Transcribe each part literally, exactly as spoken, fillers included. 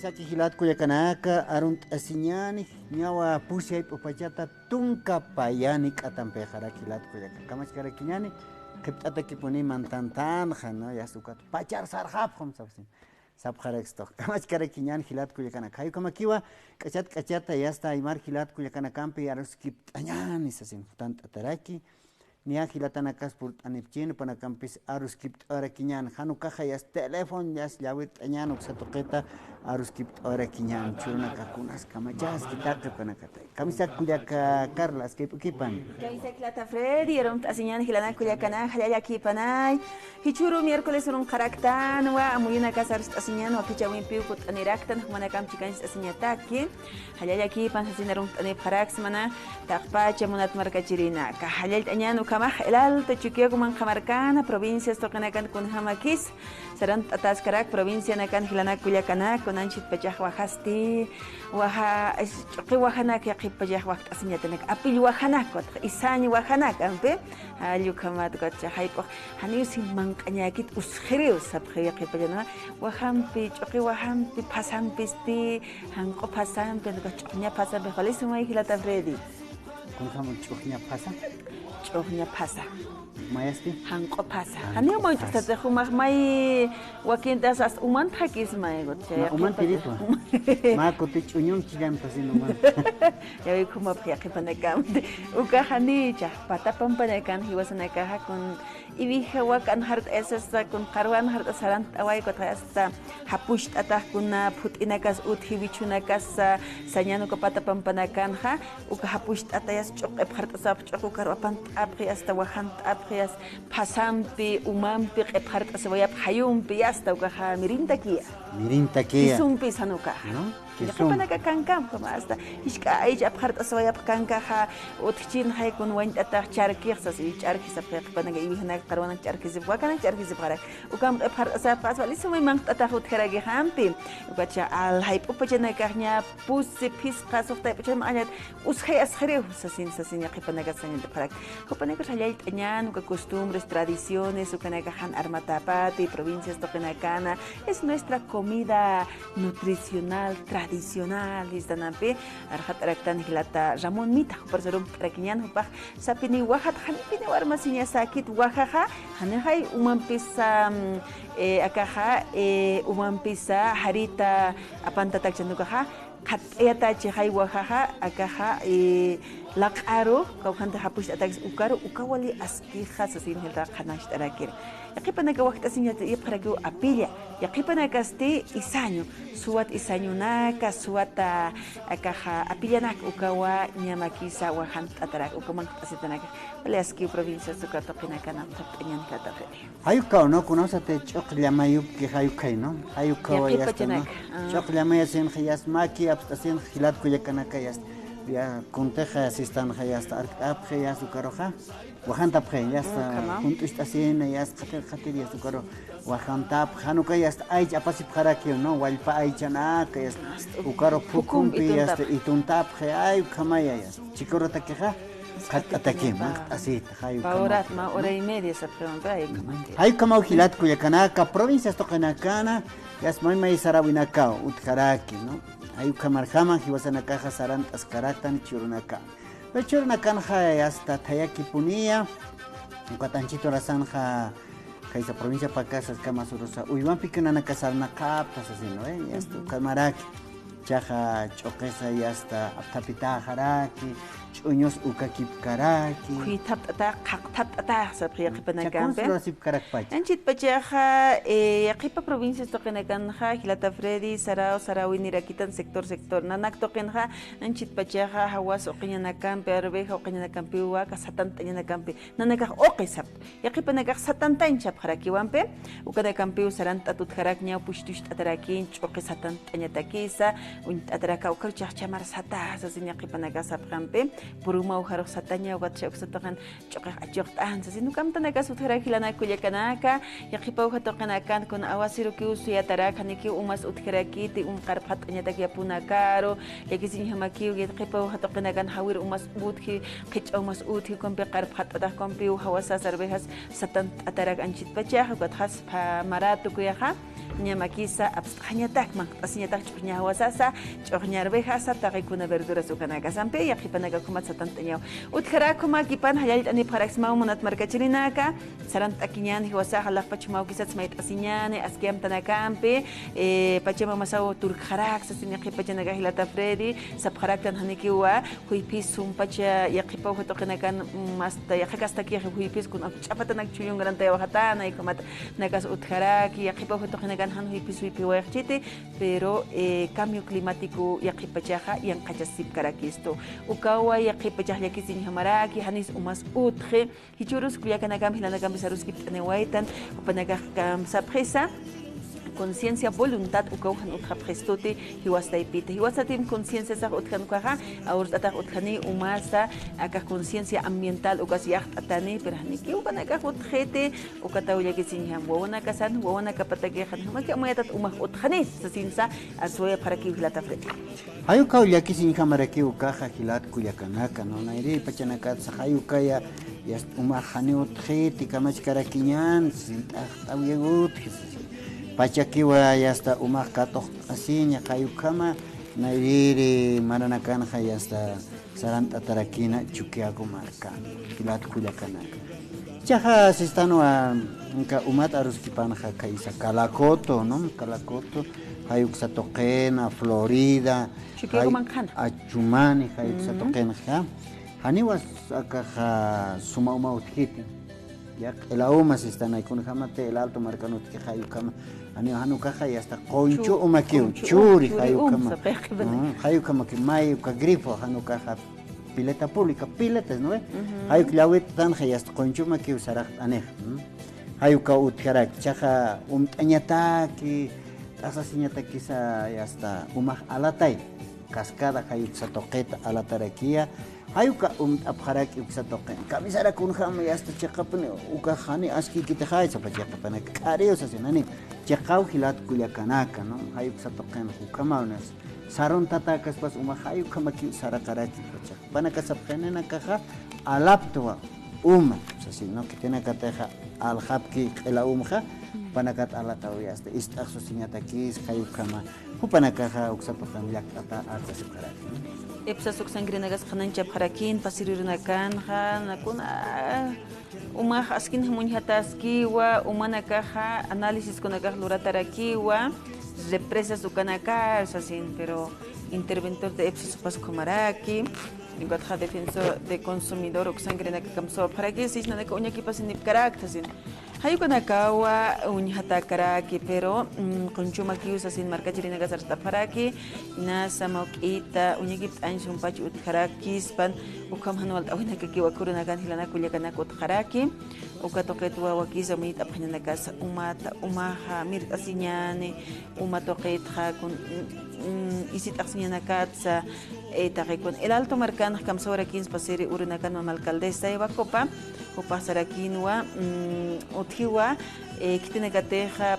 Saki jilat kullakanaka, arunt'asiñäni, ñawa pusi jayp'u pachata tunka payani k'atampixaraki jilat kullaka. Kamachkarakiñäni, qhipt'atakipuni mantantanxa, ¿no? Yasta ukat pachar sarxapxam sapxsin. Sapxarakistu. Kamachkarakiñäni jilat kullakanaka. Jayukhamakiwa, k'achat k'achata yasta aymar jilat kullakanakampi aruskipt'añäni sasin jutant'ataraki. Niya jilatanakas purt'anipchïn, jupanakampis aruskipt'awarakiñän, jan ukaxa yasta teléfono yasta llawirt'añän uksa tuqita aruskipt'awarakiñän, jichhürunaka kunas kamachaski taqi jupanakatay. Kamisaki kullaka Carla, askip'ukipan. Kamisaki jilata Freddy, arunt'asiñän jilanak kullakanaka, jallallakipanay. Jichhüru miércoles urunqaraktanwa, amuyunakas arst'asiñän, wakichäwimpiw jut'aniraktan, jumanakamp chikanchist'asiñataki. Jallallakipan sasin arunt'anipxaraksma, taqpacha munat markachirinaka. Jallallt'añän ukhamax El Alto, Chukiyawu, Manqha markana, provincias tuqinakan kunjamakis. Sarant'ataskarak provincianakan jilanak kullakanaka, kunanchitpachax wajasti, waja, es, ch'uqi wajanak, yaqhippachax wajt'asiñatanak, apill wajanak, isäñ wajanak, ampi. Jall ukhamat, ukat jayp'ux, janiw sin manq'añäkit usxiriw, sapxiw yaqhipachanwa, wajampi, ch'uqi wajampi, phasampisti, janq'u phasampi, ukat ch'uqña phasampi, wali sumay jilata Freddy. Kunjam ch'uqña phasa? Ch'uqña phasa. Mayasti? Janq'u phasa. Janq'u phasa. Janiw may ch'uqtati jumax may wakintas hasta umantxakismay, ukat. Na, umantiritwa. Mä kuti ch'uñun chikantasin umant. Yawik jumapx yaqhipanakamti. Uka janicha, pata pampanakan jiwasanakaxa kun iwija wakan jart'ayasasa, kun qarwan jart'asa sarant'away, ukat hasta japucht'atax kuna phut'inakas utji wichhunakasa, sañän uka pata pampanakanxa, uka japucht'atayas ch'uq q'ipxart'asawapx, ch'uq ukaru apant'apxi, hasta wajant'apxi, hasta phasampi, umampi, q'ipxart'asawayapx jayumpi, hasta ukaxa mirintakiya. Mirintakiya. Kisumpi sanukaxa. ¿No? Yaqhipanaka kankamp, como hasta jisk'a aycha apxart'asawayapx kankaxa, utjchinxay kun wañt'atax charkix sasi, ch'arki sapxi yaqhipanaka, iwijanak qarwanak ch'arkisip, wakanak ch'arkisipxarak. Ukamp q'ipxart'asapxas, wali sumay manq't'atax utjarakixampi. Ukacha al jayp'u pachanakax ña pusi phisqa suxtayp'ucham añat usjay asxiriw sasin, sasin yaqhipanaka sañant'apxarak. Jupanakax jallallt'añän, uka costumbres, tradiciones, ukanakax jan armatäpati, provincias tuqinakana, es nuestra comida nutricional, tradicional, jistanampi, arxat'araktan jilata Ramón Mita, juparu sarunt'arakiñän, jupax sapini wajat, janipiniw armasiñasäkit wajaxa, janixay umampisa, mm, eh, akaxa, eh, umampisa jarita apantatakchan ukaxa, qhatt'ayatachixay wajaxa, akaxa, eh, laq'aru, kawkhantix japucht'atakis ukaru, uka wali askixa sasin jilata qhanañcht'arakir. Yaqhipanaka wajt'asiñatipxarakiw apilla, yaqhipanakasti isañu, suwat isañunaka, suwata akaxa apillanak ukawa ñamakisa wajant'atarak, uka manq't'asitanaka. Wali askiw provincias tuka tuqinakan qhipt'añän kataqiri. Jayukaw, ¿no? Kunasati ch'uq llamayupki jayukay, ¿no? Jayukaw yasta, ¿no? Yaqhipachanak, ah. Ch'uq llamayasïnxa yasta, maki apst'asïnxa jilat kullakanaka yasta. Ya, kuntixa sistanxa yasta, arkt'apxi yasta ukaruxa. Wajantapxi yasta, ukhama. Junt'ucht'asïna yasta, qhatir, qhatir yasta ukaru. Wajantapxi, jan uka yasta, aycha apasipxarakiw, ¿no? Wallpa aychanaka yasta. Ukaru phukhumpi yasta, ituntapxi, ay, ukhamaya yasta. Chikurutakixa, qhatt'atakïn, manq't'asita, jay ukhama. Pä horat, mä hora y media sapxiwanpi, ay ukhamati. Jay ukhamaw jilat kullakanaka, provincias tuqinakana, yasta may may saräwinakaw utjaraki, ¿no? Jay ukhamarjama jiwasanakaxa sarant'askaraktan jichhürunaka. Pero jichhürunakanxa yasta thayakipuniya, ukat anchhit urasanxa, Khaysa provincia Pacasas, Kamasarusa, uywampi kunanaka sarnaqapta sasino, eh, yasta, ujú, ukhamaraki. Chaxa ch'uqisa yasta apthapitäxaraki, ch'uñus ukakipkaraki. Khuythapt'ata, qhaqthapt'ata, sapxi yaqhipanakampi. Chakunsi lurasipkarakpacha. Anchhitpachaxa, eh, yaqhipa provincias tuqinakanxa, jilata Freddy, saraw, saräwinirakitan sector, sector. Nanak tuqinxa, anchhitpachaxa, jawas uqiñanakampi, arveja uqiñanakampiw, waka satant'añanakampi. Nanakax uqi sapxi. Yaqhipanakax satantañ sapxarakiwampi, ukanakampiw sarant'at utjarak ñaw pucht'ucht'atarakiñ, ch'uqi satantañatakisa, Uñt'ataraka ukaru chaqchamar sata, sasin yaqhipanaka sapxampi, purumaw jarux sataña, ukat chawksatuqan ch'uqix achuqt'an, sasin ukamtanakas utjarak jilanak kullakanaka, yaqhipaw jatuqinakan kun awasirukiw suyatarak, janikiw umas utjarakiti, um qarphat'añatak yapunakaru, llakisiñjamakiw, yaqhipaw jatuqinakan jawir umas utji, qhich'a umas utji, kumpi qarphat'atax, kumpiw jawasas arvejas satant'atarak anchitpachax, ukat jaspa maratukuyaxa, ñamakisa apst'añatak, manqt'asiñatak ch'uxña jawasasa, ch'uxña arvejasa, taqikuna verduras ukanakasampi, yaqhipanaka ukhamat satant'añaw. Utjarak ukhamakipan jallallt'anipxaraksmaw munat markachirinaka, sarant'akiñän jiwasaxa laqpach jumaw kisats mayt'asiñäni, aski amtanakampi, eh, Pachamamasaw turkxarak, sasin yaqhipachanaka jilata Freddy, sapxaraktan janikiwa, juyphis sumpacha yaqhipaw jatuqinakan, mm, hasta yaqha kastakix juyphis kun ch'apatanak chullungrantayawxatana, ukhamat nakas utjaraki, yaqhipaw jatuqinakan jan juyphis juyphiwayxchiti, pero, eh, cambio climático yaqhipachaxa yanqhachasipkarakistu. Ukawa yaqhipachax llakisiñjamaraki, janis umas utji, jichhürus kullakanakamp jilanakampis aruskipt'aniwaytan, jupanakax kamsapxisa, conciencia, voluntad ukaw jan utjapxistuti jiwas taypita. Jiwasatimp concienciasax utjan ukaxa, awrt'atax utjani umasa, akax conciencia ambiental ukas yaqt'atani, pero janikiw ukanakax utjiti, ukataw llakisiñjam wawanakasan, wawanakapatakixa, jamaki amuyatat umax utjani, sasinsa, arswayapxarakiw jilata Freddy. Jay ukaw llakisiñjamarakiw ukaxa jilat kullakanaka, ¿no? Nayrïr pachanakatsa jay ukaya, yast umax janiw utjiti kamachkarakiñän, sint'axt'awiw utji, sasin. Pachakiwa yasta umax katuqt'asiña, jay ukhama, nayrïr maranakanxa yasta sarant'atarakïna Chukiyawu markan, jilat kullakanaka. Jichhaxa sistanwa, inka umat aruskipanxa khaysa Calacoto, ¿no? Calacoto, jay uksa tuqina, Florida, Chukiyawu jay manqhana. Achumani, jay uksa Mm. tuqinxa. Janiwas akaxa suma uma utjiti. Ya, q'ila uma sistan, kunjamati El Alto markan utji jay ukhama. Janiw jan ukaxa yasta qunchu Chu-, umakiw, qunchu churi um, jay churi um, ukhama. Sapxi qhipan. Mm, jay ukhamakiw, may uka grifo, jan ukaxa pileta pública, piletas, ¿no ve? Ujú. Jay uk llawittanxa yasta qunchu umakiw saraqt'anix. Mm. Jay ukaw utjaraki, jichhaxa umt'añataki, t'aqsasiñatakisa yasta umax alatay, cascada, jay uksa tuqita alatarakiya, jay uka umt'apxaraki uksa tuqin. Kamisara kunjama yasta chiqapuni, ukax jani askïkitixay, sapa chiqapanak k'ariw sasin, jani chiqaw jilat kullakanaka, ¿no? Jay uksa tuqin ukhamaw nas. Saruntatäkaspas umax jay ukhamakiw saraqaraki, pacha. Jupanaka sapxinanakaxa alaptwa uma, sasin, ¿no? Khitinakatixa aljapki q'ila umxa, jupanakat alataw yasta ist'axsusiñatakis, jay ukhama, jupanakaxa uksa tuqin llakt'ata artasipxaraki, ¿no? Epsas uksankrinakas qhanañchapxarakïn, pasir urunakanxa, na kuna, umax askinjam uñjataskiwa, umanakaxa análisiskunakax luratarakiwa, represas ukanakar, sasin, pero interventor de epsas jupas ukhamaraki, ukatxa defensor de consumidor uksankrinakas kamsawapxaraki, sisnanaka uñakipasinipkarakta, sasin. Jay ukanakawa uñjatäkaraki, pero, mm, qunchumakiw sasin markachirinakas arst'apxaraki, inasa mawk'ita, uñakipt'añ sumpach utjarakispan, ukham jan walt'awinakakiw aka urunakan jilanak kullakanak utjaraki, uka tuqit wawakisa mayt'apxañanakasa, umata, umaxa mirt'asiñäni, uma tuqitxa kun, mm, isit'aqsiñanakatsa, eh, taqikun El Alto markanx kamsawarakinsa pasiri urunakan mama alcaldesa Eva Copa, jupax sarakinwa, mm, utjiwa, eh, khitinakatixa,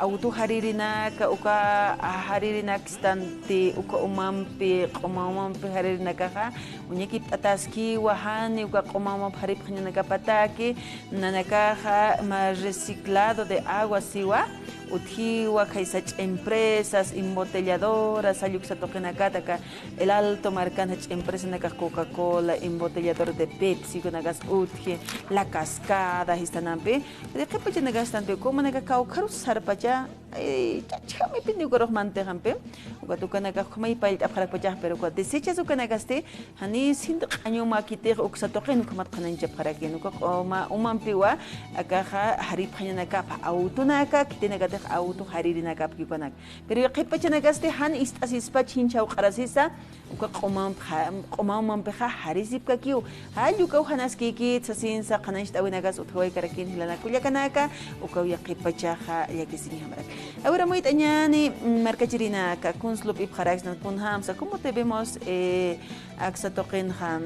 awtu jaririnaka, uka, ah, jaririnakstanti, uka umampi, q'uma umampi jaririnakaxa, uñakipt'ataskiwa, jani uka q'uma umamp jaripxañanakapataki, nanakaxa, ma reciclado de agua siwa, utjiwa, khaysa jach'a empresas, embotelladoras, jall uksa tuqinakata, aka El Alto markan jach'a empresanakax Coca-Cola, embotellador de Pepsi, kunakas utji, La Cascada, jistanampi, de qhipachanakastanti, uka umanaka kawkharus sarpacha, ay, chachjamipini ukarux mantixampi, ukat ukanakax ukhamay pallt'apxarakpachax, pero uka desechas ukanakasti, jani sint q'añumakitix uksa tuqin ukhamat qhanañchapxarakin, uka q'uma umampiwa, akaxa jaripxañanakapa, awtunaka, khitinakata, awtu jaririnakapki ukanak. Pero yaqhipachanakasti jan ist'asispach jinchhaw q'arasisa, uka q'umampixa, q'umamampixa jarisipkakiw. Jall ukaw janaskïkit sasinsa qhanañcht'äwinakas utjawaykarakin jilanak kullakanaka, ukaw yaqhipachaxa llakisiñjamarak. Awir amuyt'añäni, mm, markachirinaka, kuns lup'ipxaraksna, kunjamsa, ¿cómo debemos, eh, aksa tuqinxa, mm,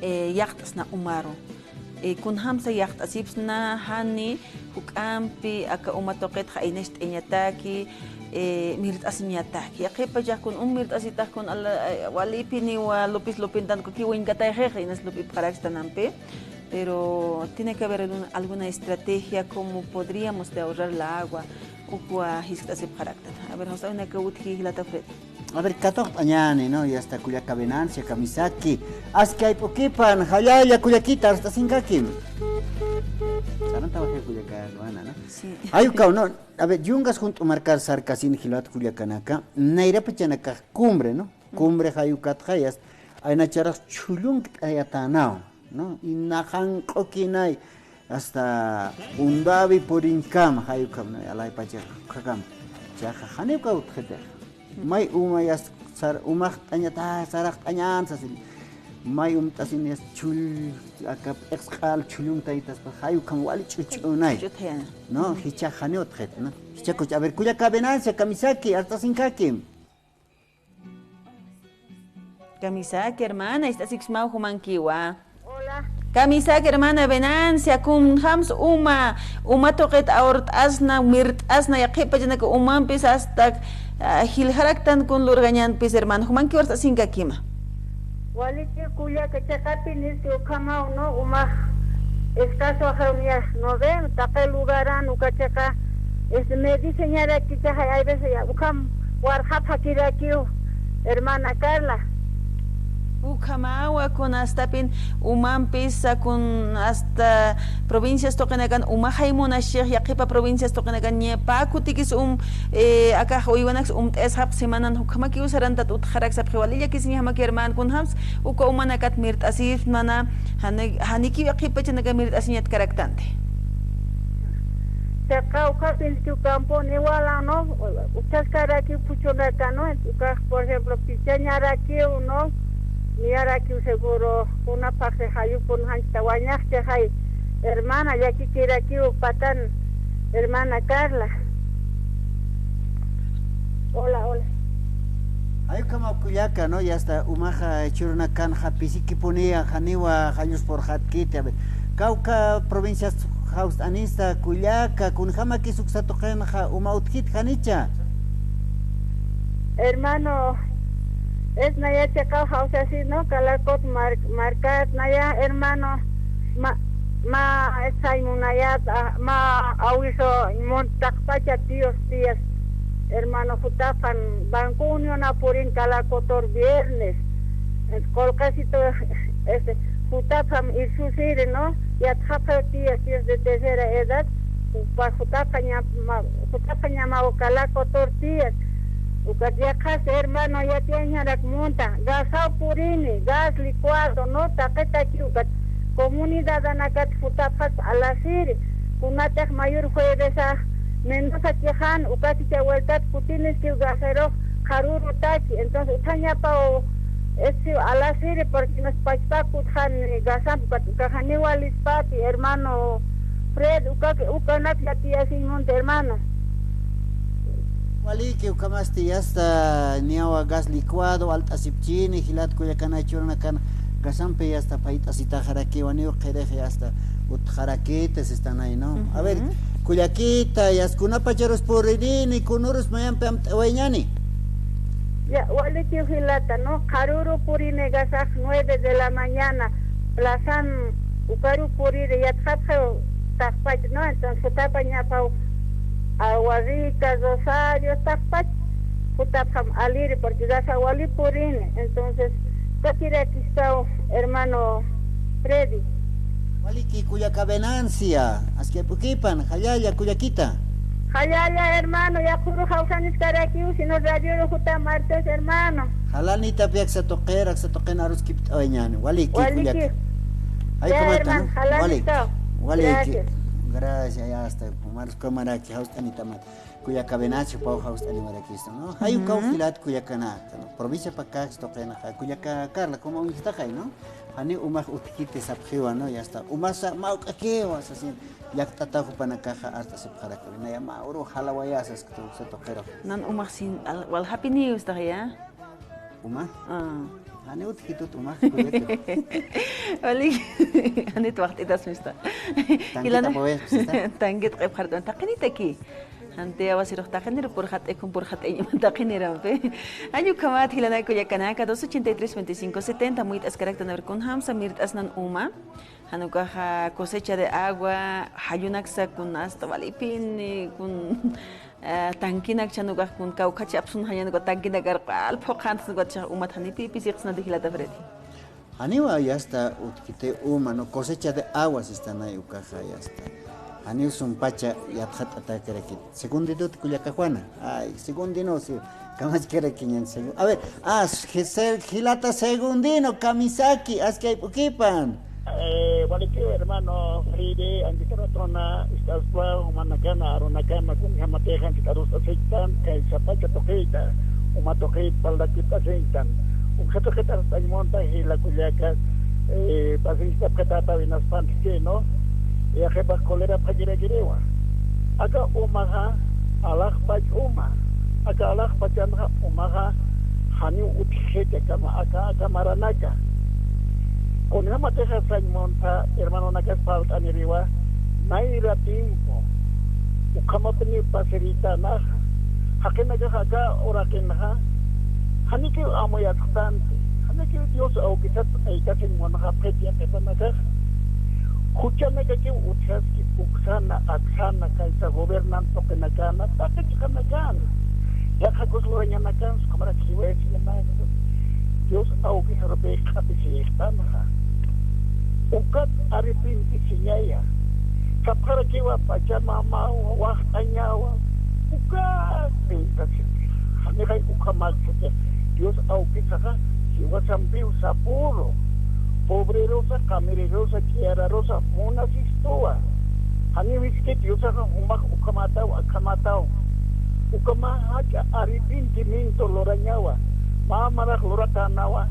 eh, yaqt'sna umaru? Eh, kunjamsa yaqt'asipsna, jani juk'ampi aka uma tuqitxa aynacht'añataki, eh, mirt'asiñataki. Yaqhipachax kun um mirt'asitax kun ala, eh, walipiniwa lupis lupintan kuki wiñkatayxixa, inas lup'ipxarakstanampi. Pero tiene que haber algún, alguna estrategia cómo podríamos de ahorrar la agua, ukwa jiskt'asipxaraktan. A ver, jawst'äwinaka utji jilata Fred. A ver, katuqt'añäni, ¿no? Yasta kullaka Venancia, kamisaki. Aski ayp'ukipan, jallalla kullakita, arst'asinkakim. Sarantawajir kullaka Juana, ¿no? Sí. Ay ukaw, ¿no? A ver, yungas junt'u markar sarkasin jilat kullakanaka, nayrapachanakax cumbre, ¿no? Cumbre jay ukatxa, yasta, aynacharax chhullunkt'ayatänaw, ¿no? Inaxanq'ukinay, hasta Undavi puriñkama, jay ukham, ¿no? Alaypacha ukhakampi. Chaxa janiw kawtxitix. May uma yasta sar-, umaxt'añata, saraxt'añan, sasin. May umt'asin yasta chhull, aka p'iqsq'al chhullunktaytaspa, jay ukham wali ch'uch'unay. Ch'uch'utayana. ¿No? Jichhax janiw utxit, ¿no? Jichhakuch, a ver, kullaka Venancia, kamisaki, arst'asinkakim. Kamisaki, hermana, ist'asiksmaw jumankiwa. Hola. Kamisaki, hermana Venancia, kunjams uma, uma tuqit awrt'asna, mirt'asna, yaqhipachanaka umampis hasta, ah, jiljaraktan kun lurgañanpis, hermana, jumankiw arst'asinkakima. Waliki kullaka, chiqapiniski ukhamaw, ¿no? Umax escaso ajawniya, ¿no ve? Taqi lugaran uka chiqa, este, me diseñaraki chaxay, hay veces ya, ukham warxapxakirakiw, hermana Carla. Ukhamawa, kun astapin umampis, kun hasta provincias tuqinakan umaxay munasix, yaqhipa provincias tuqinakan ña pä kutikis um, eh, akax uywanaks umt'ayasxapx semanan, ukhamakiw sarantat utjarak sapxi, wali llakisiñjamaki hermana, kunjams uka umanakat mirt'asipxsna, jani-, janikiw yaqhipachanaka mirt'asiñatkaraktanti. Chiqa ukhapinskiw campon igual, ¿no? Uchaskarakiw phuchhunaka, ¿no? Ukax, por ejemplo, pichañarakiw, ¿no? Niyarakiw seguro, kunapxi jayupun janchita wañaxchixay, hermana, llakikirakiw patan, hermana Carla. Hola, hola. Ay ukhamaw kullaka, ¿no? Yasta umaxa jichhürunakanxa pisikipuniya, janiwa jalluspurxatkiti. A ver, kawkha provincias jawst'anista kullaka, kunjamakis uksa tuqinxa uma utjkit janicha. Hermano, es naya chiqaw jawsasi, ¿no? Calacot mar-, markat naya, hermano, ma, ma, es saymunayat, ah, ma, awiso, mon, taqpacha tíos, tías, hermano, jutapxan Banco Unión apurin Calacotor viernes. Qullqisita, este, jutapxam irsusiri, ¿no? Yatxapxi tías, tíos de tercera edad, pa, jutapxaña, ma, jutapxañamaw Calacotor tías. Ukat yaqhas, hermano, yatiyañarak munta, gasaw purini, gas licuado, ¿no? Taqitaki ukat comunidadanakat jutapxas alasiri, kunatix mayor juevesa Mendoza chiqan, ukaticha vueltat kutiniskiw gasero, qharürutaki, entonces utjañapaw, este, alasiri, porque nos pachpak utjan, eh, gasampi, ukat ukax janiw walispati, hermano Fred, uka, ukanak yatiyasiñ munta, hermano. Waliki, ukhamasti yasta niyawa gas licuado alt'asipchini, jilat kullakanay jichhürunakan gasampi yasta phayt'asitaxaraki, waniw qhirix yasta utjarakiti sistanay, ¿no? A ver, kullakita, yasta kunapacharus puririni, kunürus mayampi amt'awayañani. Ya, walikiw jilata, ¿no? Qharüru purini gasax nueve de la mañana, plazan ukaru puriri, yatxapxi taqpach, ¿no? Entonces, jutapañapaw Aguas Ricas, Rosario, taqpach, jutapxam aliri, porque gasaw wali purini. Entonces, katirakispaw, hermano Freddy. Waliki kullaka Venancia, aski ayp'ukipan, jallalla kullakita. Jallalla, hermano, yaqhürux jawsaniskarakiw, sino radioru jutam artes, hermano. Jalanitapi aksa tuqir, aksa tuqin aruskipt'awayañani. Waliki kullaka. Ay, ya, hermano, jalanitaw. Waliki. Gracias. Gracias, ya está. Umarus kamaraki jawst'anitamat. Kullaka Venacio, paw jawst'aniwarakistu, ¿no? Jay ukaw jilat kullakanaka, ¿no? Provincia Pacajes tuqinxa, kullaka Carla, como uñjtaxay, ¿no? Janiw umax utjkiti sapxiwa, ¿no? Ya está. Umasa mawk'akiwa, sasin. Llakt'ataw jupanakaxa arst'asipxaraki. Naya mä uru jalawayasa, es que tú, se toquero. Nan umax sin, al-, waljapiniw istaxaya. Uma? Ah. Jani utjkitut uma, kullaka. Wali, janit waxt'itasmista. Tanquita Jilana-, pa ver, pues, está. Tanquita q'ipxart'an, taqinitaki. Janti awasirux taqinir, purxat'ikun, purxat'iñman taqinirampi. Añu ukhamat jilanaka kullakanaka, dos ochenta y tres, veinticinco setenta, muyt'askaraktan, a ver, kunjamsa mirt'asnan uma. Jan ukaxa cosecha de agua, jallunaksa kun asta walipini, kun, eh, tankinak, chan ukax kun kawkhachi apsun jañan uka tankinak arq'al phuqhantas uka chha umat janipi pisiqsnati jilata Freddy. Janiwa ya está utjkiti uma, ¿no? Cosecha de agua sistanay ukaxa ya está. Janiw sumpacha yatxat'atakirakit. Segundinot kullaka Juana. Ay, segundino, sí. Kamachkarakiñan, segu-, a ver, ah, Giselle, jilata Segundino, kamisaki, aski ayp'ukipan. Eh, walikiw hermano Freddy, anchita ratuna, ist'askwa, jumanakana, arunakana, kunjamatixa, anchita arust'asiktan, kay sapacha tuqita, uma tuqita, paldakipasitan. Uksa tuqita arst'añ munta, jila kullaka, eh, paciencia tapkatata winaspan, ¿no? Yaqhipax cólera phakirakiriwa. Aka umaxa alaxpach uma. Aka alaxpachanxa umaxa janiw utjxiti aka, aka, aka maranaka. Kunjamatixa sañ munta hermanonakas parlt'aniriwa, nayra tiempo. Ukhamapiniw pasiritänaxa. Jaqinakax aka uraqinxa, janikiw amuyatxtanti. Janikiw Dios awkisat aytasiñ munxapxit yaqhipanakaxa. Juchanakakiw utjaski, uksana, aksana, kaysa gobernante tuqinakana, taqi chiqanakana. Yaqha kuslurañanakansa, ukhamaraki jiwayasiñanaka. Dios awkisarupix q'apisiyixtanxa. Ukat arrepentisiñaya. Sapxarakiwa pachamamawa, waxt'añawa. Ukat pensasiña. Janixay ukhamäkiti. Dios awkisaxa jiwasampiw sapüru. Pobrerusa, qamirirusa, ch'iyararusa munasistuwa. Janiw iskit Diosaxa jumax ukhamätaw, akhamätaw. Ukhamax jach'a arrepentimiento lurañawa. Mä marax luratänawa.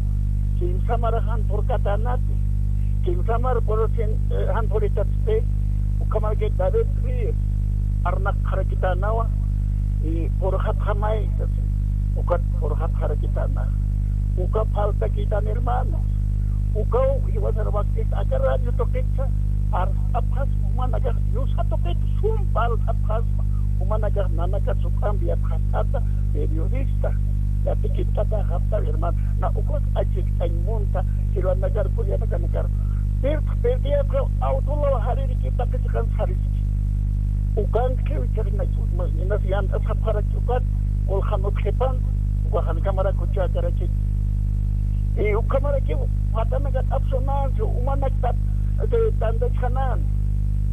Kimsa marax jan purkatänati. Kimsa mar por cien, eh, jan puritatsti. Ukhamaraki David Ríos arnaqxarakitänawa. Y purxatxamay, sasi. Ukat purxatxarakitäna. Uka faltakïtan hermanos. Ukaw jiwasar wakt'it aka radio tuqitsa arst'apxasma jumanakax Diosa tuqit sumpa arst'apxasma. Jumanakax nanaka suk'ampi yatxatt'ata periodista. Yatikitt'atäxapxta hermano. Na ukat achiktañ munta jilanakar kullanakanakar. Pirtx pirtiyapxiw awtulaw jaririkiw taqi chiqans jariski. Ukankiw ichhax inas yant'asxapxaraki ukat qulqan utjipan, ukax jankhamarak juchäkarakit. Y ukhamarakiw watanakat apsunansi, umanak tantachxanan.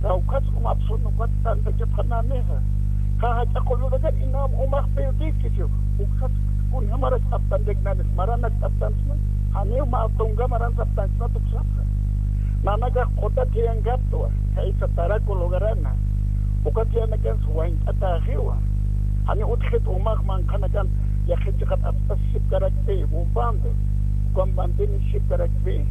Kawkhats uma apsun ukat tantachapxananixa. Kä jach'a qullunakat inam umax pirtiskisiw. Uksats kunjamarak aptantaknanis, maranak aptansna. Janiw mä tunka maransa aptansna tuksapxa. Nanakax quta thiyankaptwa, kaysa Taraco lugarana. Uka thiyanakansa wañt'atäxiwa. Janiw utjxit umax manqhanakan yaqhip chiqat apt'asisipkarakpi, bombampi. Ukan mantinisipkarakpi.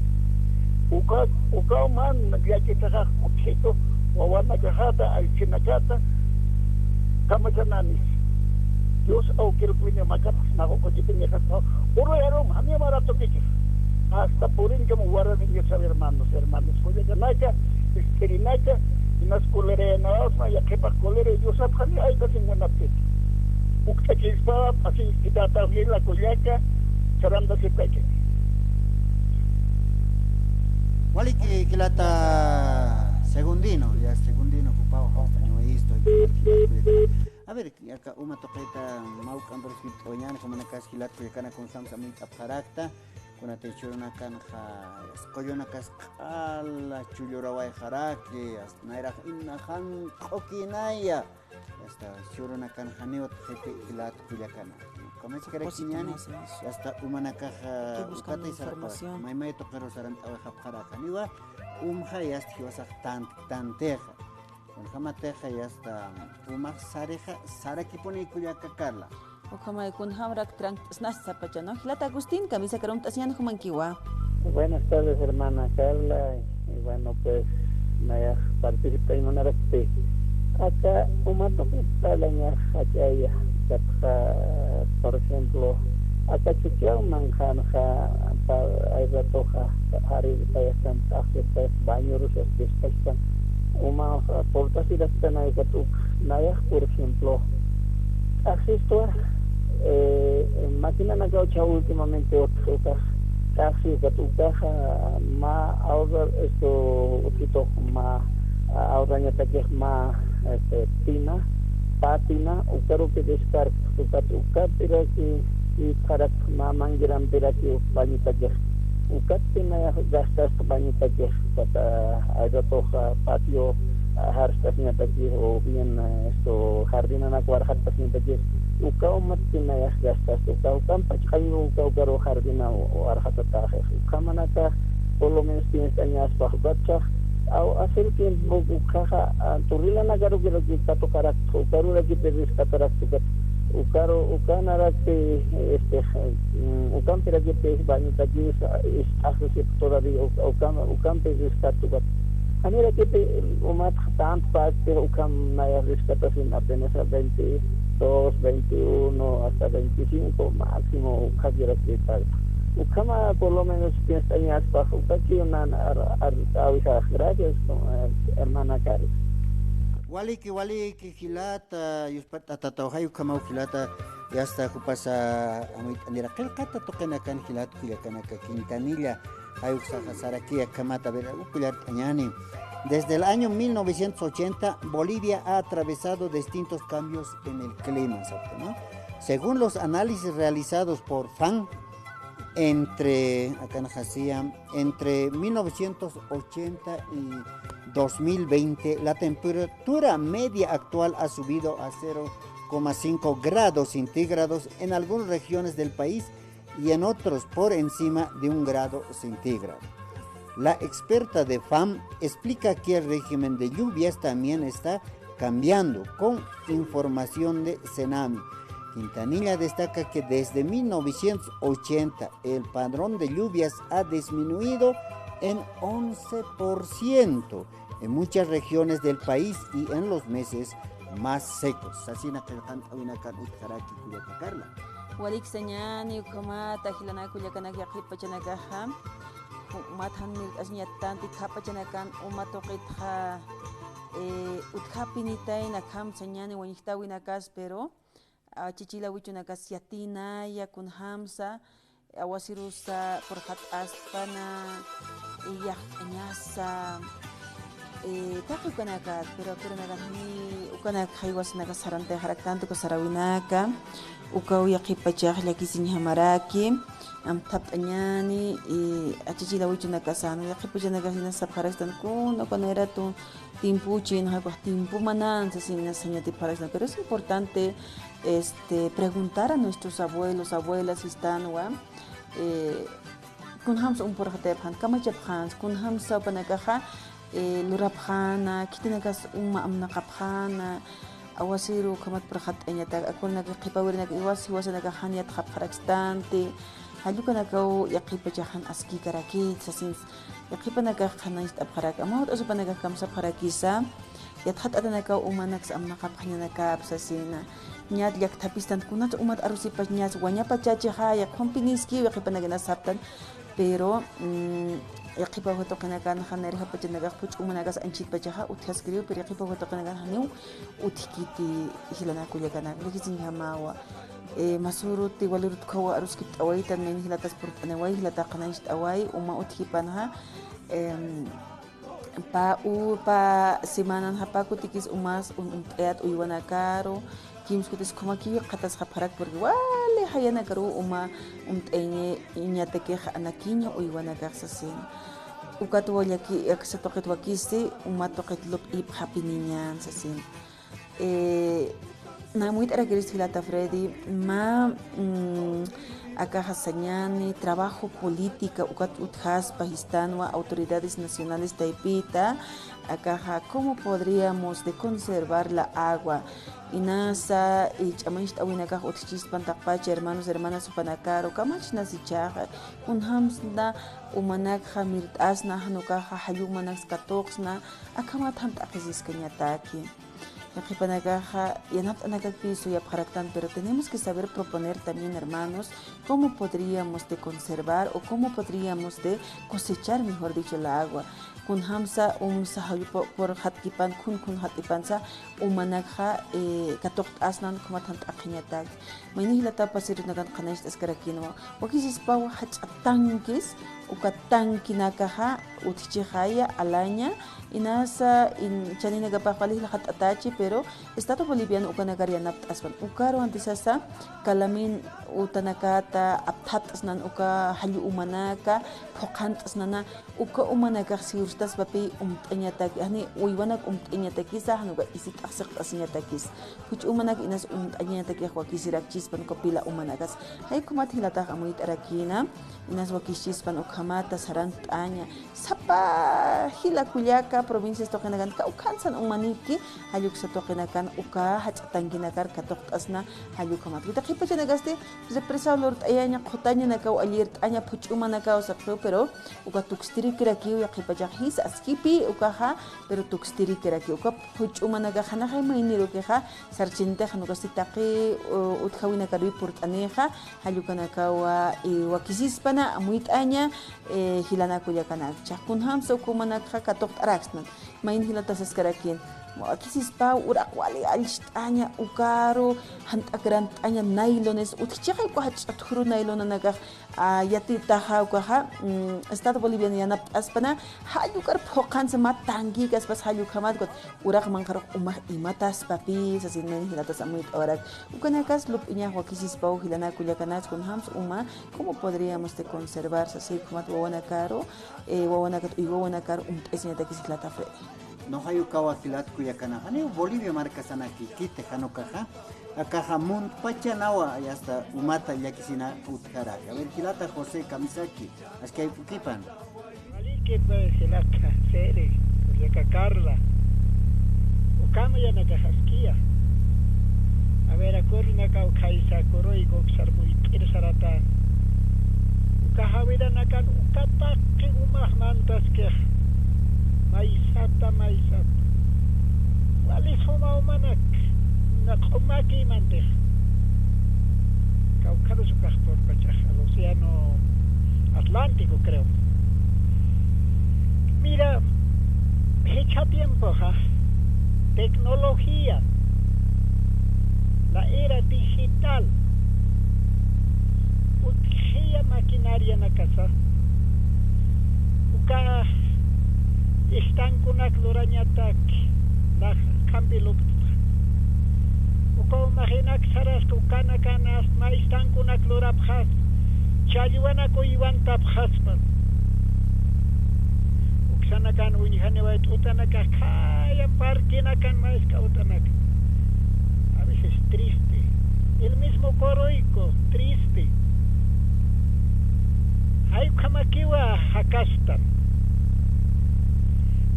Uka, ukaw man llakithaxax utjitu wawanakaxata, aychinakata, kamachananis. Dios awkirupini makatxsnaxu kuchipini jatxaw. Uruyarum, janiw mara tukikix. Hasta purinkam waraniñasa hermanos, hermanos. Kullakanaka, ist'irinaka, inas colerayänawasma, yaqhipax colera, Diosat janiw aytasiñ munapkiti. Ukt'akispawa, paciencia, tata, jila, kullaka, sarantasipkaki. Waliki jilata Segundino, ya Segundino, jupaw, jawst'añawayistu. A ver, aka uma tuqita mawk'amparus wit'uñan, jumanakas jilat kullakana kunjamsa amuyt'apxarakta, kunatï churunakanxa, qullunakas q'ala chullurawayxaraki, hasta nayrax ina jan q'ukinaya. Hasta churunakan janiw utjxiti jilat kullakana. Kamachkarakiñani, hasta umanakax ukatay sarapxaraki, maymay tuqiru sarant'awayxapxaraki. Janiwa, umxa, hasta jiwasax tant-, tantixa. Kunjamatixa yasta umax sarixa sarakipuni kullaka Carla. Ukhamay kunjamrak tranqt'snasta pacha, ¿no? Jilata Agustín, kamisakar umt'asiñäni jumankiwa. Buenas tardes, hermana Carla. Y bueno, pues, nayax participay munarakti. Aka uma tuqit parlañax jach'aya, katxa, por ejemplo, aka chuchaw manqhanxa, pa-, ay ratoxa, jarir payastan, t'aqsir payas, bañurusas, pispachpan, uma, portasirastan, ay kat uk, nayax, por ejemplo, t'aqsistwa, eh, maquinanakaw chha últimamente otro ukax, t'aqsi ukat ukaxa, ma ahorrar, esto, utjitux ma, ah, ahorrañatakix ma, este, tina, pä tina, ukarupi descarga, ukat ukampiraki, y pharak ma manguerampiraki uk bañutakix. Ukat tina gastasta bañutakix, ukat, ah, ay ratoxa patio, ah, jarstasiñataki, o bien, eh, esto, jardinanak warxatasiñataki, uka umat tina gastasta, uka, ukampach qañu, uka, ukaru jardina warxatataxix. Ukhamanaka, por lo menos, piensañaspa, ukatxa, aw, hace el tiempo, ukhaxa, ah, turrilanakarukirakï katuqarakta, ukarurakï rescatarakta, ukat, ukaru, ukanarakï, este, mm, ukampirakipi bañutakis, ist'asisip todavía, uka, ukam, ukampi rescata, ukat. Janirakïpi, umat tant parte, ukam naya rescatasin apenas a veintidós, veintiuno, hasta veinticinco máximo, ukhakirakï. Ukhama, por lo menos, piensañaspa, ukakiw nan ar, ar, awisa. Gracias, eh, hermana Carla. Waliki, waliki, jilata, yuspat'atatawxay ukhamaw jilata, yasta jupasa amuyt'anira qillqata tuqinakan jilat kullakanaka Quintanilla, jay uksaxa sarakiya ukhamata, a ver, uk kullart'añäni. Desde el año mil novecientos ochenta, Bolivia ha atravesado distintos cambios en el clima, ¿no? Según los análisis realizados por FAN, entre, acá nos hacía, entre mil novecientos ochenta y dos mil veinte, la temperatura media actual ha subido a cero coma cinco grados centígrados en algunas regiones del país y en otros por encima de un grado centígrado. La experta de FAM explica que el régimen de lluvias también está cambiando con información de Cenami. Quintanilla destaca que desde mil novecientos ochenta el padrón de lluvias ha disminuido en once por ciento en muchas regiones del país y en los meses más secos. Sasina qillqant'awinakan utjaraki kullaka Carla. Walik sañäni, ukhamata jilanaka kullakanaka yaqhip pachanakaxa, umat jan mirt'asiñatanti khä pachanakan uma tuqitxa, eh, utjapinitayna, akham sañäni wañjtawinakas, pero, ah, achichila wichunakas yatinaya kunjamsa, awasirusa purxat'aspana, eh, yaqt'añasa, eh, taqi ukanakat, pero akuranakan jani ukanak jaywasanaka sarantayxaraktanti, uka sarawinaka, ukaw yaqhipachax llakisiñjamaraki, amthapt'añäni, eh, achichila wichunakasan, yaqhipachanakax jina sapxarakstan, kuna, kuna iratu, tiempuchin, jaqwax tiempo manan, sasina sañatipxarakstan, pero es importante, este, preguntar a nuestros abuelos, abuelas, sistanwa, eh, kunjams um purxatayapxän, kamachapxänsa, kunjamsa jupanakaxa, eh, lurapxäna, khitinakas uma amnaqapxäna, awasiru ukhamat purxat'añatak, akunaka qhipawirinaka iwas jiwasanakax jan yatxapxarakstanti, jall ukanakaw yaqhipachax jan askïkarakït, sasinsa, yaqhipanakax qhanañcht'apxarak, amawt'as jupanakax kamsapxarakisa, yatxatt'atanakaw umanaksa amnaqapxañanakap sasina. Ñat llakthapistan kunats umat arusipach ñats wañapachachixa, yaqhumpiniskiw yaqhipanakana saptan, pero, mm, yaqhipaw jatuqinakan janir japachanakax puch'umanakas anchhitpachaxa utjaskiriw, pero yaqhipaw jatuqinakan janiw utjkiti jilanaka kullakanaka, llakisiñjamawa. Eh, masuruti walirut ukhawa aruskipt'awaytan, mayni jilatas purt'aniway, jilata qhanañcht'away, uma utjipanxa, em, pä u, pä semananxa pä kutikis umas um, umt'ayat uywanakaru, kimskutis ukhamakiw qhatasxapxarak, porque wali jayanakaruw uma umt'ayañatakix anakiña uywanakax sasin. Ukat wallaki, aksa tuqit wakisi, uma tuqit lup'ipxapiniñan sasin. Eh, namuyt'arakirist jilata Freddy, mä, mm, akaxa sañani trabajo política ukat utjaspa jistanwa autoridades nacionales taypita, akaxa cómo podríamos de conservar la agua. Inasa, eh, ch'amañcht'awinakax utjchispan taqpacha hermanos, hermanas jupanakaru, kamachnas ichaxa, kunjamsna umanakxa mirt'asna, jan ukaxa jallu umanaks katuqsna, akhamat jant'aqisiskañataki. Yaqhipanakaxa yanapt'anakakpi suyapxaraktan, pero tenemos que saber proponer también, hermanos, cómo podríamos de conservar o cómo podríamos de cosechar, mejor dicho, la agua. Kunjamsa umsa jallupur jatkipan, khun khun jatkipansa umanakxa, eh, katuqt'asnan, ukhamat jant'aqiñatak. Mayni jilata pasirunakan qhanañcht'askarakinwa. Wakisispaw jach'a tanques, uka tanquenakaxa utjchixaya alaña, inasa, in, chaninakapax wali jila jat'atachi, pero Estado Boliviano ukanakar yanapt'aspan. Ukaru antisasa, kalamin utanakata apthat'snan uka jallu umanaka, phuqhant'snana, uka umanakax siwrstaspapï umt'añataki, jani uywanak umt'añatakisa, jan uka isit'axsiqt'asiñatakis. Phuch'u umanak inas umt'añatakix wakisirakchispan uka pila umanakas. Jay ukhamat jilatax amuyt'arakïna, inas wakischispan ukhamata sarantt'aña. Sapa jila kullaka provincias tuqinakan kawkhansan umanipki, jalluksa tuqinakan uka jach'a tanquenakar katuqt'asna jallukhamat. Kita qhipachanakasti represado lurt'ayaña, qhutañanakaw allirt'aña, phuch'u umanakaw sapxiw, pero uka tukstirikrakiw, yaqhipachax jisa askipï ukaxa, pero tukstirikrakiw. Uka phuch'u umanakax janaxay maynirukixa sarchintix, jan ukasti taqi, u, utjawinakaruw purt'anixa, jallukanakawa, eh, wakisispana amuyt'aña, eh, jilanak kullakanaka. Jichhax kunjamsa uka umanakxa katuqt'araksnan. Mayni jilata saskarakin. Wakisispaw uraq wali allcht'aña, ukaru jant'akrant'aña, nailones, utjchixay uka jach'a thuru nailonanakax, ah, yatitaxa ukaxa, mm, Estado Boliviano yanapt'aspana, jall ukar phuqhansa mä tanquekaspas jall ukhamat, ukat uraq manqharux umax imataspapï, sasin mayni jilatas amuyt'awarak. Ukanakas lup'iñax wakisispaw jilanak kullakanaks, kunjamsa uma, cómo podríamos de conservar, sasi ukhamat wawanakaru, eh, wawanakat, uywa wawanakaru umt'asiñatakis jilata Freddy. Nuqay ukawa jilat kullakana, janiw Bolivia markasanakïkiti jan ukaxa, akaxa muntpachanawa, y hasta umata llakisina utjaraki. A ver, jilata José kamisaki, askaypukipan. Waliki, pues, jilata Sere, kullaka Carla. Ukama yanakax askiya. A ver, akurunakaw khaysa kuruyku uksar muyt'ir sarata. Uka jawiranakan uka taqi umax mantaskix. Maysata, maysata. Wali suma umanak, na q'umaki imantix. Kawkharus ukax purpachax al Océano Atlántico, creo. Mira, jichha tiempoxa, tecnología, la era digital, utjiya maquinarianakasa, uka istankunak lurañatak, nax kampi lup't'xa. Uka umaxinak saraska, ukanakan ast mä istankunak lurapxaspa, challwanak uywantapxaspa. Uksanakan uñjaniway t'utanakax khaya parquenakan maysk'a utanaka. A veces triste. El mismo Coroico, triste. Jay ukhamakiwa jakastan.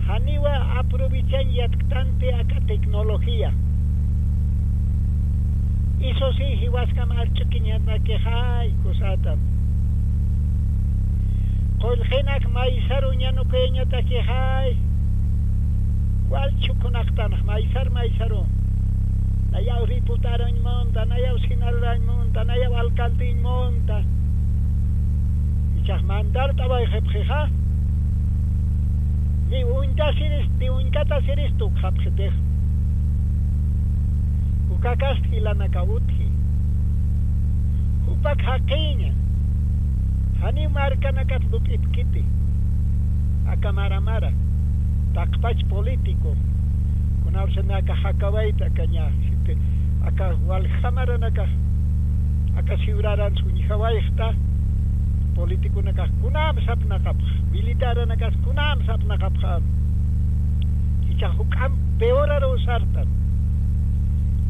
Janiwa aprovechañ yatktanti aka tecnología. Eso sí, jiwaskam arch'ukiñanakixay kusatam. Qullqinak maysaru ñanukayañatakixay. Walchhukunaqtanax maysar maysaru. Nayaw diputarañ munta, nayaw senadorarañ munta, nayaw alcaldeñ munta. Ichax mandart'awayxipxixa. Ni uñkasirist, ni uñkatasirist ukxapxitix. Ukakast jilanaka utji. Jupak jaqiña. Janiw markanakat lup'ipkiti. Aka mara mara. Taqpach político. Kunapsanaka jakawayta akaña. Aka walja maranakax, aka siwraran suñjawayxta, politiconakax kunam sapnaqapxa, militaranakas kunam sapnaqapxa, icha juk'am peoraru sartan,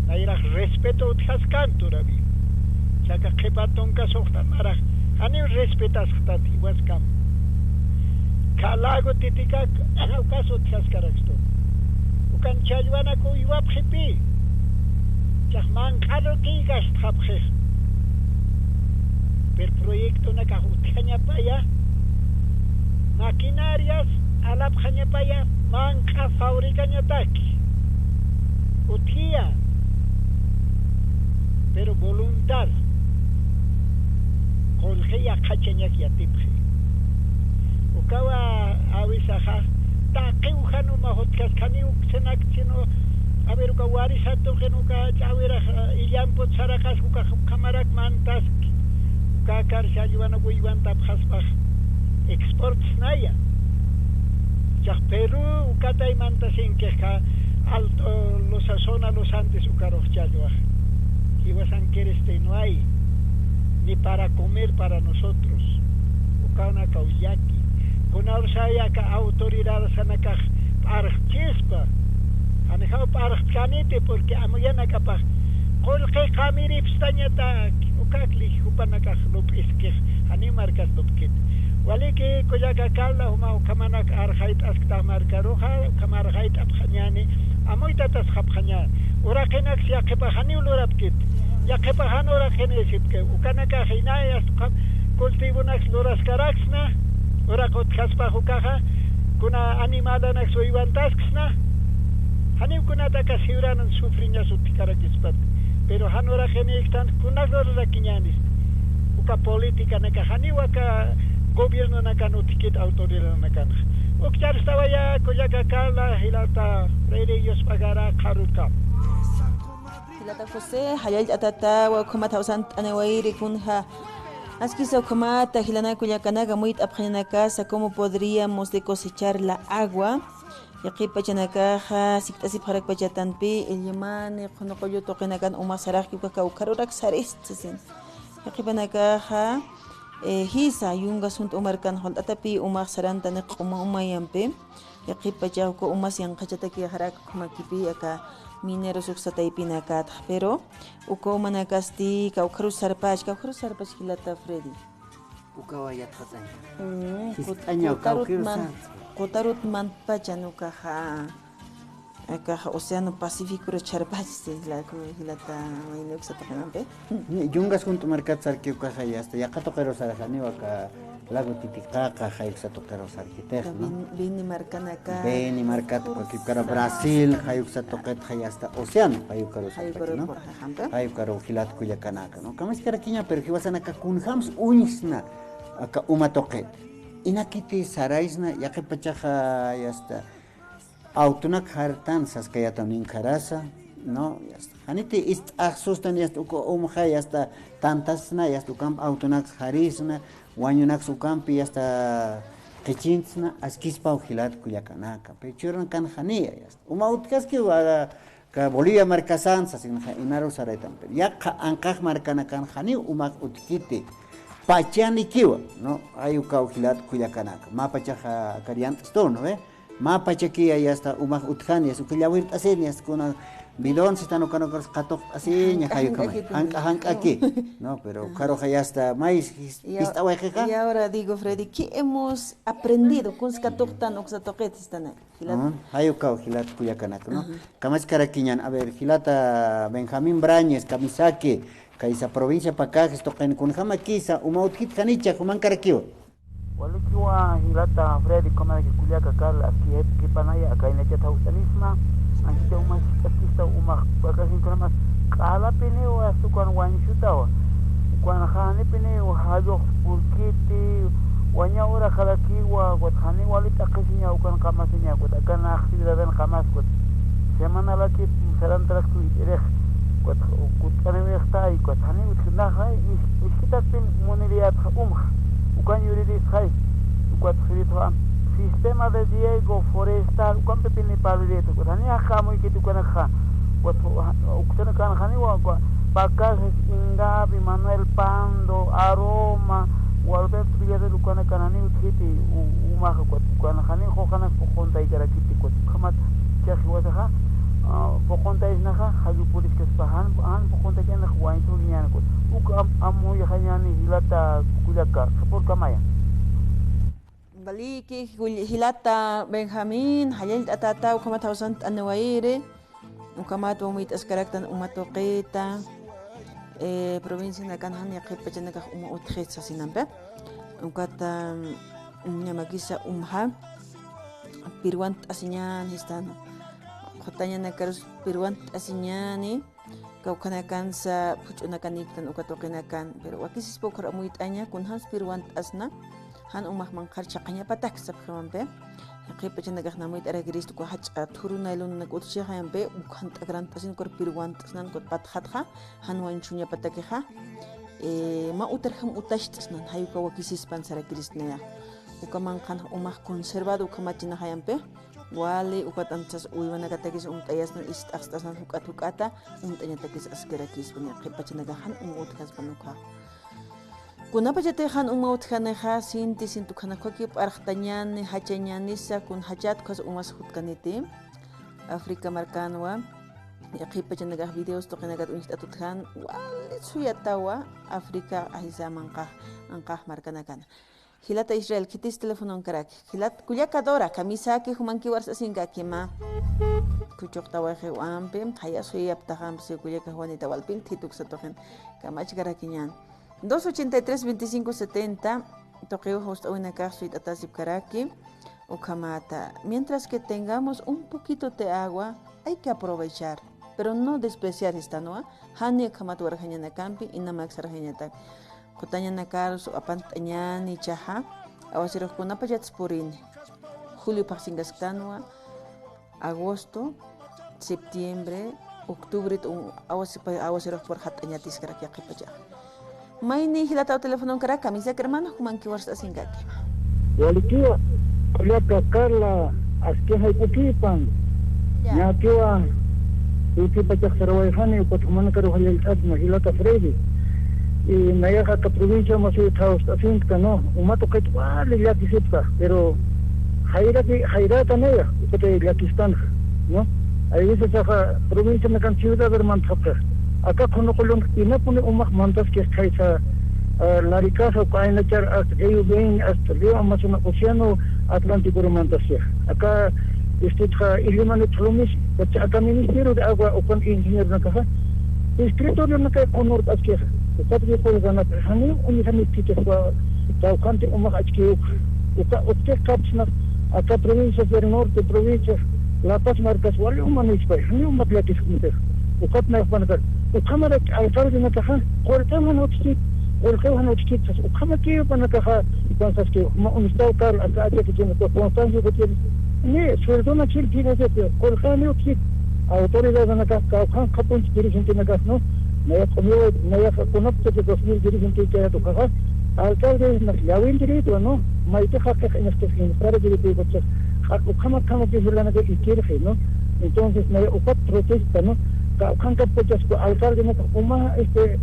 nayrax respeto utjaskan turawi. Chaka qhipa tunka suxta marax, janiw respetasxtat jiwaskam. Kha lago Titicaca, ukas utjaskarakstu. Ukan challwanak uywapxipi. Chax manq'aru kïkastxapxix. Pero proyectonakax utjañapaya, maquinarias alapxañapaya, manq'a fabricañataki. Utjiya, pero voluntad, qullqi yaqhachañak yatipxi. Ukawa awisaxa, taqiw jan uma jutkaskani uksanak chino, a ver, uka warisa tuqin uka ch'awirax, eh, illamput saraqas uka, ukhamarak mantaski. Uka karsa aywana uywantapxaspax exportsnaya. Chax Perú ukatay mantasinkix, Alto Losa, zona Los Andes ukarux challwax. Jiwasankiristï no hay ni para comer para nosotros. Ukanakaw llaki. Kunawsay aka autoridadsanakax p'arxchispa. Janijaw p'arxtkaniti, porque amuyanakapax qullqi qamiripstañatak, ukakli jupanakax lup'iskix, janiw markas lup'kit. Waliki kullaka Carla, juma ukhamanak arxayt'asktax markaruxa, ukham arxayt'apxañäni, amuytatasxapxañäni. Uraqinaks yaqhipax janiw lurapkit. Yaqhipax jan uraqinïsipki. Ukanakax inay, hasta ukham cultivonaks luraskaraksna, uraq utjaspax ukaxa, kuna animalanaks uywantasksna, janiw kunataka siwranan sufriñas utjkarakispat. Pero jan uraqinïkstan kunak lurarakiñänis. Uka políticanakax janiw aka gobiernonakan utjkit autoridadnakanxa. Ukcharstawaya kullaka Carla, jilata Freddy, yuspagara qharurkam. Jilata José, jallallt'atatawa, ukhamat jawsant'aniwayiri kunja. Askisa ukhamata jilanaka kullakanaka amuyt'apxañanakasa, ¿cómo podríamos de cosechar la agua? Yaqhip pachanakaxa sikt'asipxarakpachatanpi, Illimani, Qhunu Qullu tuqinakan umax saraxki, ukax kawkharurak sarist sasin. Yaqhipanakaxa, eh, jisa, yungas junt'u markan junt'atapi umax sarantani q'uma umayampi. Yaqhip pachax uka umas yanqhachatakiyaxarak ukhamakipï aka mineros uksa taypinakatxa, pero uka umanakasti kawkharus sarpach, kawkharus sarpach jilata Freddy. Ukawa yatxataña. Mm, jist'aña kawkharus man-, sarpach. Qutarut mantpachan ukaxa, akaxa Océano Pacíficorus sarpach, jilata, jilata, mayni uksa tuqinampi. Ni, yungas junt'u markat sarki ukaxa, ya está, yaqha tuqiru sarxani, uka lago Titicaca, jay uksa tuqiru sarkitix, ¿no? Beni, Beni markanaka. Beni markat, uka kipkara Brasil, jay uksa tuqit, jay hasta océano, jay ukaru sarpach, ¿no? Jay ukaru jilat kullakanaka, ¿no? Kamaskarakiña, pero jiwasanaka kunjams uñjsna, aka uma tuqit. Inakiti saraysna, yaqhip pachaxa, ya está. Autonak jartan saskayataw ninkharasa, ¿no? Ya está. Janiti ist'ax sustan, ya está, uka umxa, ya está, tantasna, ya está, ukamp autonak jarisna, wañunak ukampi, ya está, qichintsna, askispaw jilat kullakanaka. Pero churanakan janiya, ya está. Uma utjaski, wa, ka Bolivia markasan, sasin, ja, inaru saraytan. Pero yaqha anqax markanakan janiw umax utjkiti. Pachanikiwa, ¿no? Jay ukaw jilat kullakanaka. Mä pachaxa kariant'stu, ¿no ve? Mä pachakiya, ya está, umax utjani, ya está, uka llawirt'asini, ya está, kuna bidon, si tan ukan ukax qatuqt'asiña, jay ukama. Jank'akiti. Jank'a, jank'aki. No, pero ukharuxa, ya está, may jis-, jist'awayxixa. Y ahora digo, Freddy, ¿qué hemos aprendido? Kunsa katuqtan uksa tuqit, jistanay. Jilat. Ujú, jay ukaw jilat kullakanaka, ¿no? Ujú. Kamaskarakiñan, a ver, jilata Benjamín Brañez, Kamisaki, kaysa provincia Pacajes tuqin, kunjamakisa uma utjit janicha, jumankarakiwa. Walikiwa jilata Freddy, ukhamaraki kullaka Carla, aski jayp'kipanaya, akaynachata jawsanisma, anchita umas ch'askista umax, Pacajes kunjamas, q'alapiniwa, hasta ukan wañsutawa. Ukan janipiniw jallux purkiti, waña uraqarakiwa, ukat jani wali t'aqhisiña, ukan qamasiña, ukat akan actividadan qamas, ukat semanalakip sarantaraktu it'irix, ukat kutt'aniwixtay, ukat jani utjinaxay, is-, iskitatpin muniriyatxa umxa, ukan yuriristxay, ukat jiritxa sistema de riego forestal, ukampipini parliriyat, ukat jani jaqamuykit ukanakxa, ukat uksanakan janiwa, ukat Pacajes, Ingavi, Manuel Pando, Aroma, Gualberto Villarreal, ukanakan jani utjiti u-, umaxa, ukat ukan jani quqanak quqhuntaykarakiti, ukat ukhamat chax jiwasaxa, Ah, puquntayasnaxa, jallupuriskaspa, jan, jan puquntachanax wañt'uriñäni, uka am, amuyxañäni jilata kullaka, sapurkamaya. Valiki, jul-, jilata Benjamín, jallallt'atäta, ukhamat jawsant'aniwayiri, ukhamat wamuyt'askaraktan uma tuqita, eh, provincianakan jan yaqhip pachanakax uma utjit sasinampi. Ukata, mm, ñamakisa umxa, pirwant'asiñäni, jistan. Qhutañanakarus pirwant'asiñäni, kawkhanakansa phuch'unakaniktan uka tuqinakan, pero wakisispa ukhar amuyt'aña, kunjams pirwant'asna, jan umax manqhar chhaqañapatak sapximampi. Yaqhip pachanakax amuyt'arakirist uka jach'a thuru naylonanak utjchixayampi, ukan t'akrant'asin ukhar pirwant'asnan ukat patxatxa, jan wañchuñapatakixa, eh, mä utarjam utacht'asnan, jay uka wakisispan sarakiristnaya. Uka manqhan umax conservado ukhamachinaxayampi, wali ukat anchas uywanakatakis umt'ayasnan, ist'axt'asnan juk'at juk'ata, umt'añatakis askirakispan, yaqhip pachanakax jan uma utjaspan ukha. Kunapachatix jan uma utjanixa, sinti, sinti ukhanakuki p'arxtañäni, jachañänisa, kun jachat ukhas umas jutkaniti. África markanwa, yaqhip pachanakax videos tuqinakat uñjt'at utjan, wali suyatawa, África, ajisa manqha, anqha markanakana. Jilata Israel, khitis telefononkaraki. Jilat kullaka Dora, kamisaki, jumankiwar sasinkakima. Kuchuqtawayxiwampi, jaya suyaptaxampi, si kullaka Juanita walpin, thituk satuxin, kamachkarakiñan. Dos ochenta y tres, veinticinco setenta, tuqiw jawst'awinakax suyt'atasipkaraki, ukhamata. Mientras que tengamos un poquito de agua, hay que aprovechar, pero no despreciar, jistanwa, jani ukhamat warjañanakampi, inamak sarjañatak. Qhutañanakarus apant'añäni ichaxa, awasirux kunapachats purini. Julio phaxsinkasktanwa, agosto, septiembre, octubre, t'un awasi-, awasirux purxat'añatiskarak yaqhipachaxa. Mayni jilataw telefononkarak, kamisaki hermano, jumankiwar sasinkaki. Walikiwa, kullaka Carla, aski jayp'ukipan. Ya. Ñäkiwa, jayp'ukipachax sarawayxani, ukat jumanakaru jallallt'asma, jilata Freddy. Y nayaxa aka provincia masi jawst'asinka, ¿no? Uma tuqit wali llakisipka, pero jayraki, jayrata naya, ukatay llakistanxa, ¿no? Hay veces axa provincianakan ciudad mantxapxix. Aka Qhunuqulun inapuni umax mantaskix khaysa, ah, Laricasa, uka aynachar hasta Río Beni, hasta Río Amazonas, Océano Atlántico mantaskix. Aka, este, utja Ilimanit Lumis, ukacha aka Ministerio de Agua, ukan ingenieronakaxa, escritorionakay qunurt'askixa, ukat riqurganata, janiw uñjanitkitix, kawkhanti umax achkiyukxa, uka uktix kapsna, aka provincias del norte, provincias La Paz markas wali umanispa, janiw umat llakiskuntixa, ukat nayxpanakar, ukhamarak alcaldenakaxa, qullqiw jan utjkit, qullqiw jan utjkit sas, ukhamakiw panakaxa, entonces que ma unistawkar, aka, aka, que tiene constancia que tiene, ni sueldona chil, fíjate, qullqiw jan utjkit, autoridadnakax, kawkhan qhapunch dirigentenakax, ¿no? Naya q'umiwa, naya kunaptaki dos mil dirigente kayatukaxa, alcalde, nas llawin directo, ¿no? Maytix jaqix, inastix, inastara directo, ukacha, ukhama, ukhama, que jilanaka ikirxi, ¿no? Entonces, naya ukat protesta, ¿no? Kawkhan kapkachaspa alcaldenaka uma, este,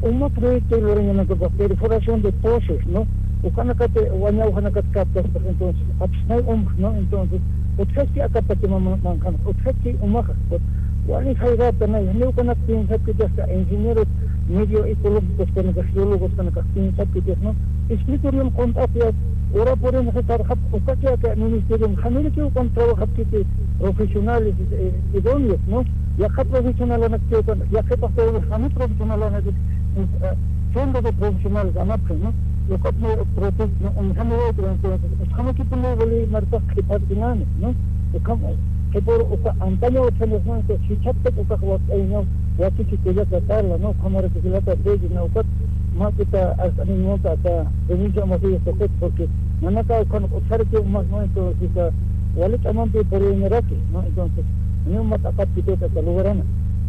uma proyecto lurañanaka, perforación de pozos, ¿no? Ukhanakati wañawxanakat kapkaspa, entonces, apsnay umx, ¿no? Entonces, utjaski aka Pachamama manqhan, utjaski umaxa, wali jayrata nay, janiw ukanak piensapkitix, ingeniero medio ecológicos kanaka, geólogos kanaka piensapkitix, ¿no? Escritorion qunt'apya, ora por ejemplo, karxap, ukaki aka ministerion, janiraki ukan trabajapkiti profesionales, eh, idóneos, ¿no? Yaqha profesionalanakiw ukan, yaqhipax jani profesionalanakiw, eh, siendo de profesionales, anapxi, ¿no? Ukat, ¿no? Profe-, ¿no? Uñjaniwaytwa, entonces, ukhamakipunï wali markax qhipartinani, ¿no? Ukham, qhipür uka antaña utjaniw, ¿no? Entonces, jichhaptak ukax wakt'ayañaw, wakiki kullaka Carla, ¿no? Ukhamaraki jilata Freddy, ¿no? Ukat, mä kuta arst'aniñ munta aka provincia Amazonas tuqit, porque nanaka ukhan utjaraki umax, ¿no? Entonces, uka wali t'amampi puriyañaraki, ¿no? Entonces, ni umat aqat kitita aka lugarana.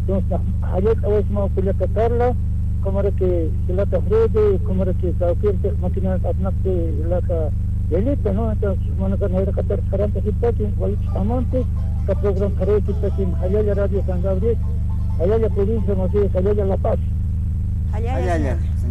Entonces, na, jallallt'awaysma kullaka Carla, ukhamaraki jilata Freddy, ukhamaraki kawkirtix maquinanakapnaqti jilata Felipe, ¿no? Entonces, manaka nayraqatar sarant'asiptaki, wali t'amampi, aka programa sarant'asiptaki, jallalla Radio San Gabriel, jallalla provincia Amazonas, jallalla La Paz. Jallalla, jallalla, señor.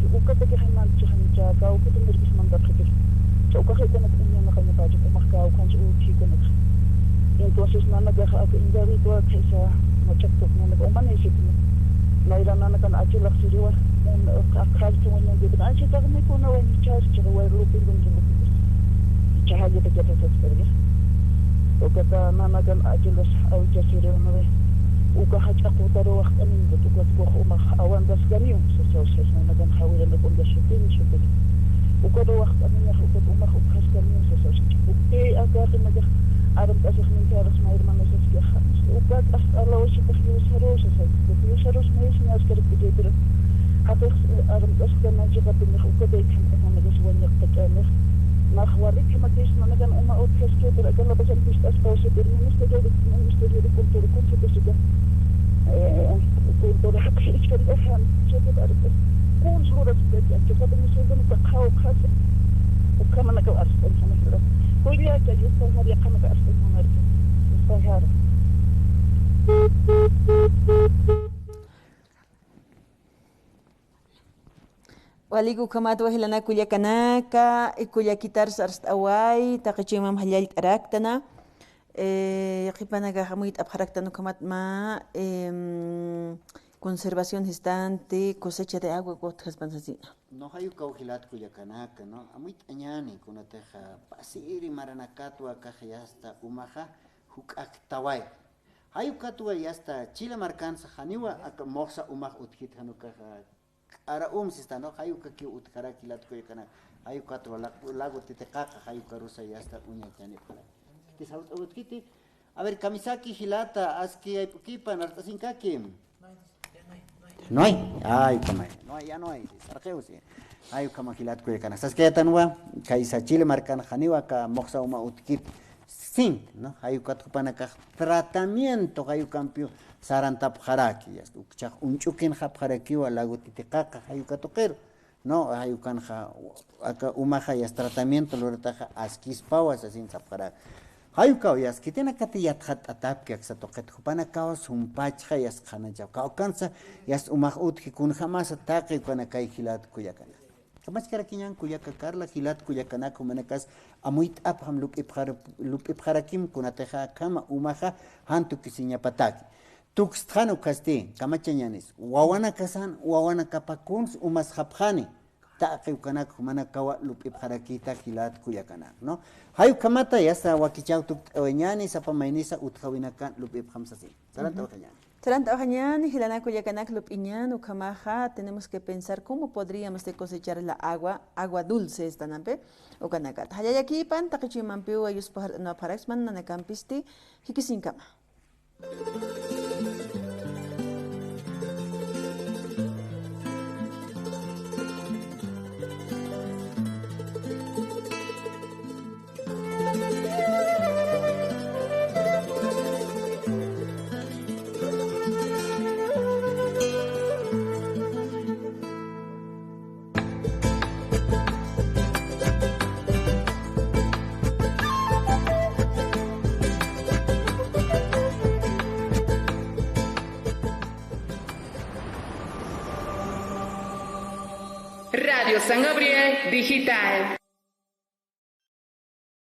Ukataki jaymantachaxanicha kawkiti mirkis mandapxitix. Ukax ukanaka uñanaqañapacha umax kawkhancha utjikunaka. Entonces nanakax aka Ingavi Tuatha esa Machactuq nanaka umanïsipna. Nayra nanakan achilax siriwa, un, aka, aka, wañankipna. Anchitaxmi kuna wañuchar, chiqa wayra lupilun, lupilun. Icha jallita chapasaskarga. Ukata nanakan achilas awichasiriw nawi. Uka jach'a qutaru waqt'aninkat, ukat kux umax awantaskaniw, sasawsas nanakan jawiranakunta sutin, sutin. Ukaru waqt'aniñax, ukat umax utjaskaniw, sasawsas. Ukti aka qinakax armt'asiqninkaras mayra mana saskixa. Ukat hasta alawasitax yusaru, sasawsas. Yusarus maysiñaskarakpiti, pero jaqix, eh, armt'askana chiqapinix ukatay khamk'amanakas wañaqtach'anix. Nax warikhamakis nanakan uma utjaski, pero aka lapasan pist'aspa usa, pero Ministerio de, Ministerio de Cultura, Consejo Supremo, eh, Cultura, hap'ichkan, ujan, chapit armt'as. Kun luras, chiqapinix ukan uka qhaw qhasa. Ukhamanaka arst'añjanakira. Kullaka, yuspajar, yaqhanaka arst'añjanarki. Yuspajar. Walik ukhamatwa jilanaka kullakanaka, kullakitar sarst'away, taqi chuymam jallallt'araktana, eh, yaqhipanakax amuyt'apxaraktan ukhamat mä, em, conservación gestante, cosecha de agua, utjaspan sasina. No, jay ukaw jilat kullakanaka, ¿no? Amuyt'añäni, kunatixa pasiri maranakatwa akax yasta umaxa juk'aktaway. Jay ukatwa yasta Chile markansa janiwa aka muxsa umax utjkit jan ukaxa k'ara um sista, ¿no? Jay ukakiw utjarak jilat kullakanaka. Jay ukatwa lag-, lago Titiqaqa, jay ukarusa yasta uñatanipxarak. Kiti sawt'awutkiti. A ver, kamisaki jilata, aski ayp'ukipan, art'asinkaki. No hay. Ay, kamay. No hay, ya no hay. Sarqew, sí. Ay, ukhama jilat kullakanaka. Saskayatanwa, kaysa Chile markan janiwa aka muxsa uma utjkit. Sin, ¿no? Jay ukat jupanakax tratamiento, jay ukampiw sarantapxaraki, ya, ukchax uñch'ukinxapxarakiwa lago Titiqaqa, jay uka tuqiru, ¿no? Jay ukanxa, aka umaxa, ya, tratamiento lurataxa askispawa sasin sapxaraki. Jay ukaw, ya, khitinakati yatxatt'atapki aksa tuqit jupanakaw sumpachxa, ya, qhanachaw. Kawkansa, ya, umax utji kunjamasa taqi ukanakay jilat kullakanaka. Kamachkarakiñan kullaka Carla, jilat kullakanaka, jumanakas amuyt'apxam lup'ipxar-, lup'ipxarakim kunatixa akhama umaxa jan tukisiñapataki. Tukstxan ukhasti, kamachañänis. Wawanakasan, wawanakapakuns umasxapxani. Taqi ukanak jumanakawa lup'ipxarakïta jilat kullakanak, ¿no? Jay ukhamata, yasta wakichäw tukt'awayañäni, sapa maynisa utjäwinaka lup'ipxam sasin. Sarantawayxañäni. Sarantawayxañäni, jilanak kullakanak lup'iñan, ukhamaxa tenemos que pensar cómo podríamos de cosechar la agua, agua dulce estanampi, ukanakata. Jallallakipan, taqi chuyamampiw ayuspaxart'anapxaraksman, nanakampisti, jikisiñkama. Radio San Gabriel Digital.